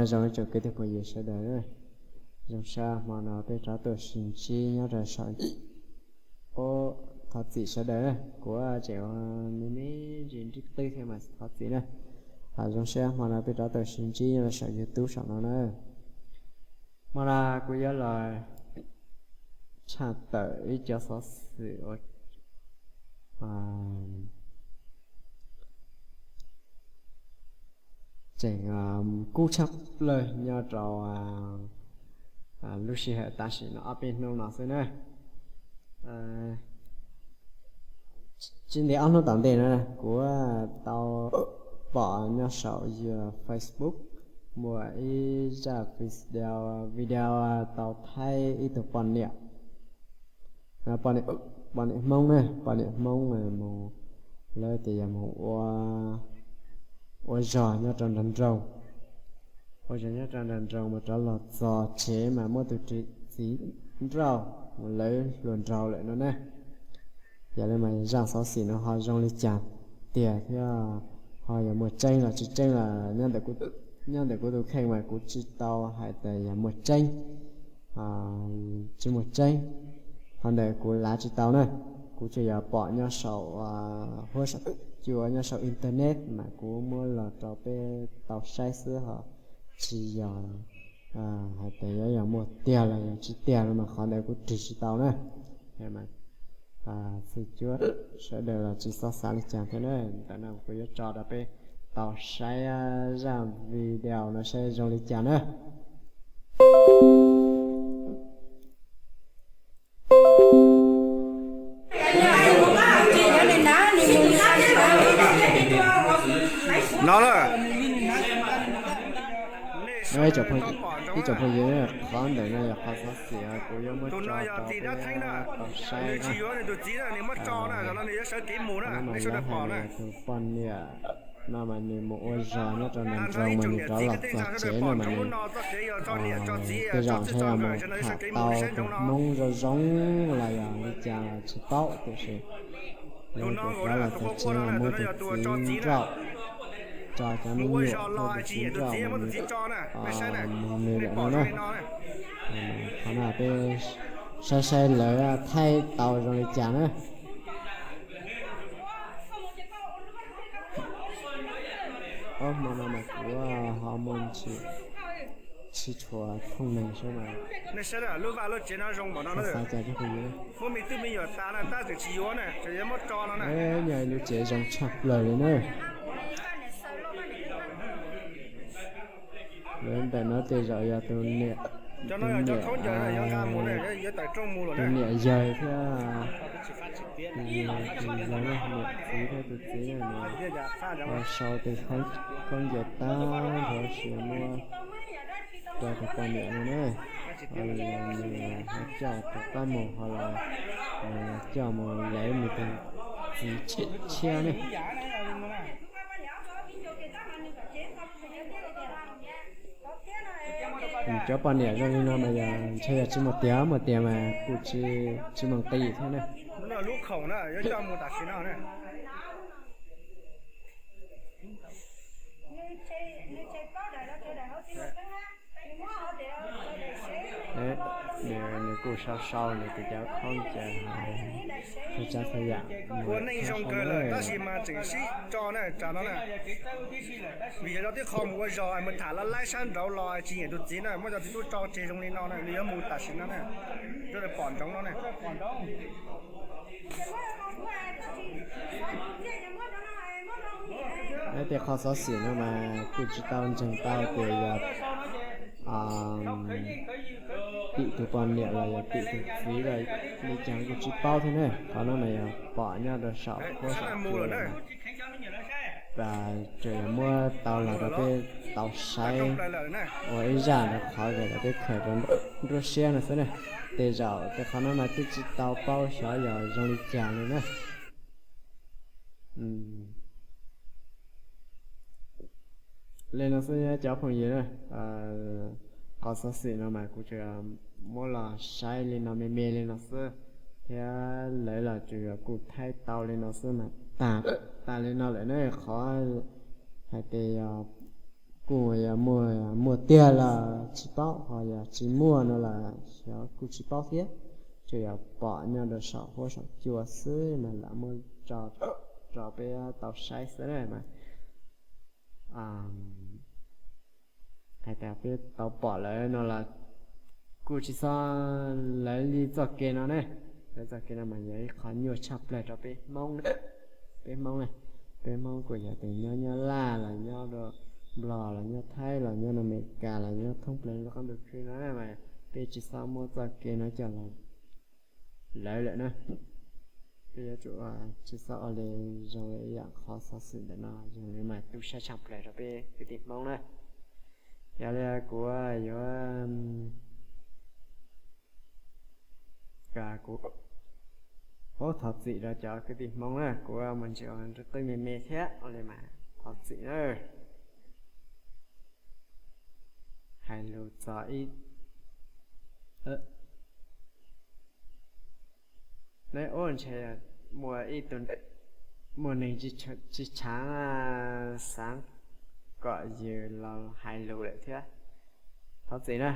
Zoo ib tsoom kwv tij phooj ywg sawv daws, zoo siab hmo no peb rov tuaj sib ntsib nyob rau saum, thov txim sawv daws, kuv tseem me me ntsis nrib qwb thiab mas thov txim na. Zoo siab hmo no peb rov tuaj sib ntsib nyob rau saum YouTube saum no na. Hmo no kuv yuav los tshaj tawm ib cov xov xwm uas tseem kub tshaj plaws nyob rau lub sij hawm tam sim no ob peb hnub no xwb na. Tsis ntev ob hnub tom ntej no kuv tau pom nyob saum Facebook muaj ib zaj video, video tau thaij ib tug poj niam, poj niam Hmoob na, poj niam Hmoob mus, lawv tias yog mus ua zog nyob rau nram nroog, ua zog nyob rau nram nroog mas rov los txog tsev mas muab tus txiv nrauj, lawv hluas nraug lawm no na. Yog li mas zaj xov xwm no ho zoo li cas tiag thiab ho yog muaj tseeb los tsis tseeb los nyob ntawm kuv tus kheej mas kuv tsis tau hais tias yog muaj tseeb, tsis muaj tseeb. Qhov ntawd kuv lav tsis tau na, kuv tsuas yog pom nyob saum huab saum cua nyob saum internet mas kuv muab los rau peb tau saib xwb ho tsis yog hais tias yuav yog muaj tiag los yog tsis tiag no mas qhov ntawd kuv ris tsis tau na. Xwb cuab sawv daws los tsis txhob xav li cas thiab na. Ntawm no kuv yuav tso rau peb tau saib zaj video no saib zoo li cas na. No na, ib tsoom phooj ywg, qhov ntawm no yog qhov xov xwm kuv yuav muab tso rau peb tau saib na. Tus txiv no nws muab tso no, zaum no nws yuav sawv kev mus na, nej sawv daws pom na. Tus poj niam no mas nws mus ua zog nyob rau nram nroog mas nws rov los txog tsev no mas nws tej zaum ntshe yog mus tham tau tus Hmoob zoo zoo los yog li cas los tsis paub tiam sis nws rov los txog tsev mas muab tus txiv nrauj, tso cov me nyuam thiab tus txiv nrauj mas nws mus nws lawm no na. Qhov no peb saib saib lawv thaij tau zoo li cas na. Ob hmo no mas kuv ho muaj ntsis tsis tshua thooj neeg sab mas. Nej saib lub vaj lub tsev no zoo npaum no, xav cas cov phooj ywg, muaj me tub me nyuam tas na tab tseem tsis yuav na, tseem yuav muab tso no na. Nyob lub tsev zoo tshaj plaws li na. Lawv ntawm no tej zaum yog tus niam, tus niam yawg thiab tus, tus niam txiv thiab tus txiv na, sau tus khaub ncaws tag nrho sis muab rau tus poj niam no na. Nws ho coj tus qab mus ho los coj mus lawv nws tus txiv tshiab tshiab ne. Cov poj niam zoo li no mas yog ntshe yog tsis muaj tiag, muaj tiag mas kuj tsis muaj nqis thiab na. Lub khoom na yuav coj mus tam sim no na. Nws kuj sau sau nws tus cov khaub ncaws, txhua tsav txhua yam. Ua neej zoo kawg lawm tab sis mas tseem sib tso na tsam no na. Vim yog cov tib qho mus ua zog mus tham laj laib sab nraud los tsis nyiam tus txiv na, muab cov txiv tub tso tseg zoo li no na, nws yuav mus tam sim no na. Cov pom ntsoov no na. Tej qho xov xwm no mas kuj tsis tau ntseeg tau tias yog tim tus poj niam los yog tim tus txiv los li cas kuj tsis paub thiab ne. Qhov no mas yog pom nyob rau saum huab saum cua, tsuas yog muab tau los rau peb tau saib ua ib zaj rau qhov kom peb khaws rau nruab siab no xwb na. Tej zaum tej qhov no mas twb tsis tau paub xyov yog zoo li cas li na. Li no xwb cov phooj ywg na, qhov xov xwm no mas kuv tsuas muab los saib li no me me li no xwb, thiab lawv los tsuas yog kuj thaij tau li no xwb mas tag, tag li no lawm ne. Qhov hais tias yog Kuj yog muaj, muaj tiag los tsis paub, ho yog tsis muaj no los xyov kuj tsis paub thiab. Tsuas yog pom nyob rau saum huab saum cua xwb mas lam muab tso rau peb tau saib xwb na mas. Hais tias peb tau pom lawm no los kuj tsis txhob lawv li txoj kev no ne. Lawv txoj kev no mas yog ib qho nyuaj tshaj plaws rau peb Hmoob, peb Hmoob na. Peb Hmoob kuj yog tias nyob Nyab Laj los nyob rau Nplog los nyob Thaib los nyob Amelikas los nyob thoob plaws lub qab ntuj khwb no mas peb tsis txhob muab txoj kev no coj los lawv lawm na. Peb yuav tsum tsis txhob ua li zoo li ib yam qhov xov xwm ntawm no, zoo li mas tu siab tshaj plaws rau peb kwv tij Hmoob na. Yog li kuv yuav kuv thov txim rau cov kwv tij Hmoob na, kuv mus ntsis ua nqi qwb me me thiab ua li mas thov txim na. Hais lus txog ib, neb ub ntshe muaj ib tug, muaj neeg tsis tshaav xaav kom yus los hais lus lawm thiab. Thov txim na.